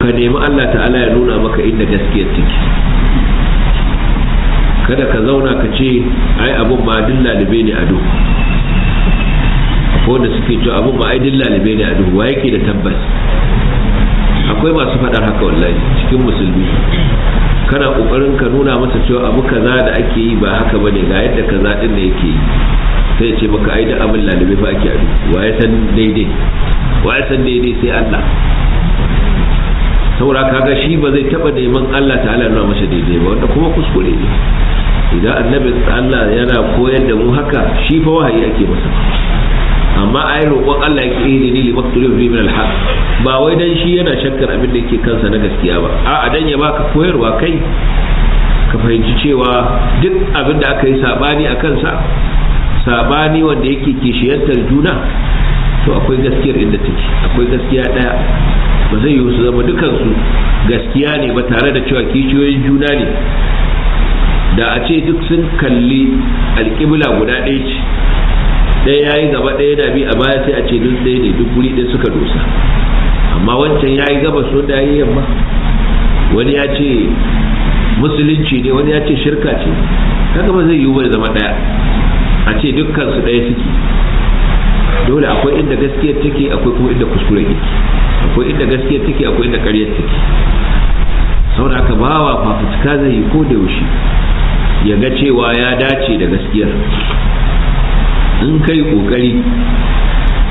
Ka nemi Allah ta'ala ya nuna maka inda gaskiyar take. Kada ka zauna ka ce ai abun ma duk lalube ne a duhu. Akwai wanda suke cewa abun ma ai duk lalube ne a duhu, wa yake da tabbas? Akwai masu faɗar haka wallahi cikin musulmi. Kana kokarin ka nuna masa cewa abu kaza da ake yi ba haka bane, ga yadda kaza din ne yake yi, sai ya ce maka ai da abin lalube fa ake a duhu, wa ya san daidai? Wa ya san daidai sai Allah. Saboda kaga shi ba zai taba neman Allah ta'ala nuna masa daidai ba, wanda kuma kuskure ne. Idan annabi Allah yana koyar da mu haka, shi fa wahayi ake masa, amma ai roƙon Allah yake yi ni limaktulif fi min alhaq, ba wai dan shi yana shakkar abin da yake kansa na gaskiya ba, a'a, dan ya baka koyarwa kai ka fahimci cewa duk abin da aka yi sabani a kansa, sabani wanda yake kishiyantar juna, to akwai gaskiyar inda take, akwai gaskiya daya. Ba zai yiwu su zama dukansu gaskiya ne ba tare da cewa kishiyoyin juna ne. Da a ce duk sun kalli alƙibla guda ɗaya ce, ɗaya ya yi gaba, ɗaya na bi a baya, sai a ce duk ɗaya ne, duk guri ɗaya suka dosa. Amma wancan ya yi gabas, wanda ya yi yamma, wani ya ce musulunci ne, wani ya ce shirka ce, kaga ba zai yiwu ba zama ɗaya, a ce dukkan su ɗaya suke. Dole akwai inda gaskiyar take, akwai kuma inda kuskure yake, akwai inda gaskiyar take, akwai inda ƙaryar take. Saboda haka bawa fafutuka zai yi ko da yaushe ya ga cewa ya dace da gaskiyar. In kai kokari,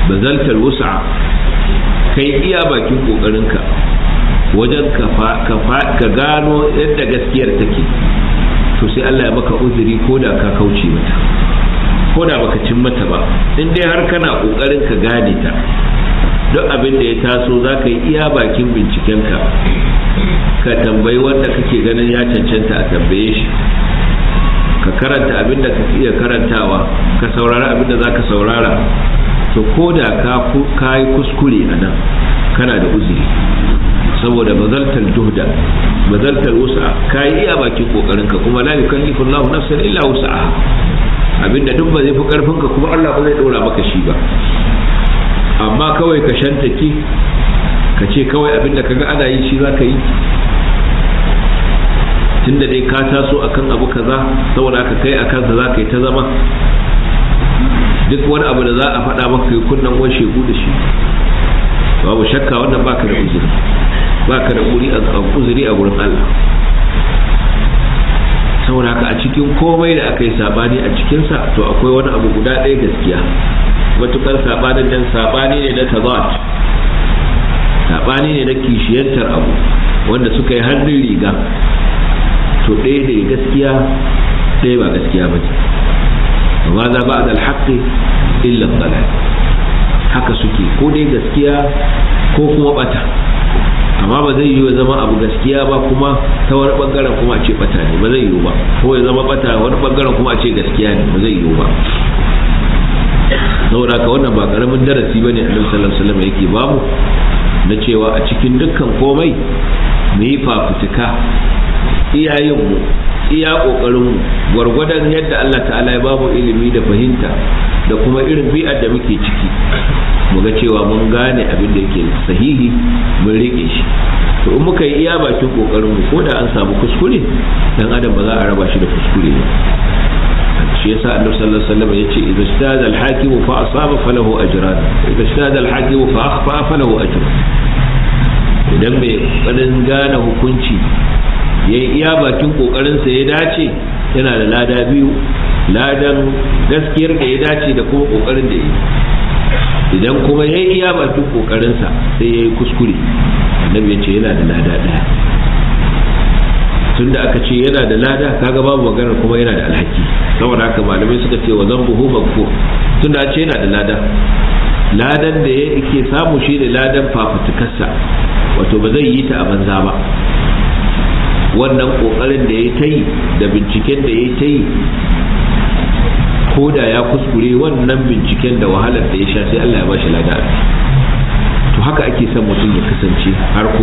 bazaltar wus'a, kai iya bakin kokarinka wajen ka gano yadda gaskiyar take, to sai Allah ya maka uzuri ko da ka kauce mata, ko da baka cin mata ba. In dai har kana kokarin ka gane ta, duk abin da ya taso za ka yi iya bakin bincikenka, ka tambayi wanda kake ganin ya cancanta a tambaye shi, ka karanta abin da ka iya karantawa, ka saurara abin da za ka saurara, to ko da ka yi kuskure a nan, kana da uzuri, saboda bazaltar juhda, bazaltar wus'a, ka yi iya bakin kokarinka. Kuma la yukallifu Allahu nafsan illa wus'aha, abinda duk ba zai fi karfinka kuma Allah ba zai dora maka shi ba. Amma kawai ka shantake ka ce kawai abinda kaga ana yi shi zaka yi, tunda dai ka taso akan abu kaza, saboda haka kai a kansa zaka yi ta zama, duk wani abu da za a faɗa maka kai kunnan wani shegu da shi, babu shakka wannan baka da uzuri, baka da uzuri a gurin Allah. Saboda haka a cikin komai da aka yi sabani a cikinsa, to akwai wani abu guda ɗaya gaskiya. Matukar sabanin nan sabani ne na tazat, sabani ne na kishiyantar abu wanda suka yi hannun riga, to ɗaya ne gaskiya, ɗaya ba gaskiya ba ce. Amma za ba da alhaƙi illa dalal, haka suke, ko dai gaskiya ko kuma bata. Amma ba zai yiwu zama abu gaskiya ba kuma ta wani bangaren kuma a ce bata ne, ba zai yiwu ba. Ko ya zama bata wani bangaren kuma a ce gaskiya ne, ba zai yiwu ba. Saboda haka wannan ba karamin darasi bane Annabi sallallahu alaihi wasallam yake bamu, na cewa a cikin dukkan komai mu yi fafutuka, iyayenmu, iya kokarin mu, gwargwadon yadda Allah ta'ala ya bamu ilimi da fahimta da kuma irin bi'ar da muke ciki, mu ga cewa mun gane abin da yake sahihi, mun rike shi. To in muka yi iya bakin kokarin mu, ko da an samu kuskure, dan adam ba za a raba shi da kuskure ba. Shi yasa Annabi sallallahu alaihi wasallam yace: idza ijtahada al-hakim fa asaba falahu ajran, idza ijtahada al-hakim fa akhta falahu ajrun. Idan mai kokarin gane hukunci yayi iya bakin kokarin sa ya dace, yana da lada biyu: ladan gaskiyar da ya dace da kuma kokarin da yayi. Idan kuma yayi iya bakin kokarin sa sai yayi kuskure, Annabi yace yana da lada daya. Tunda aka ce yana da lada, kaga babu maganar kuma yana da alhaki. Saboda haka malamai suka ce wa zambuhu maghfur. Tunda a ce yana da lada, ladan da yake samu shi ne ladan fafutukarsa, wato ba zai yi ta a banza ba. Wannan kokarin da ya ta yi da binciken da ya ta yi, ko da ya kuskure, wannan binciken da wahalar da ya sha, sai Allah ya bashi lada. To haka ake son mutum ya kasance har kullum.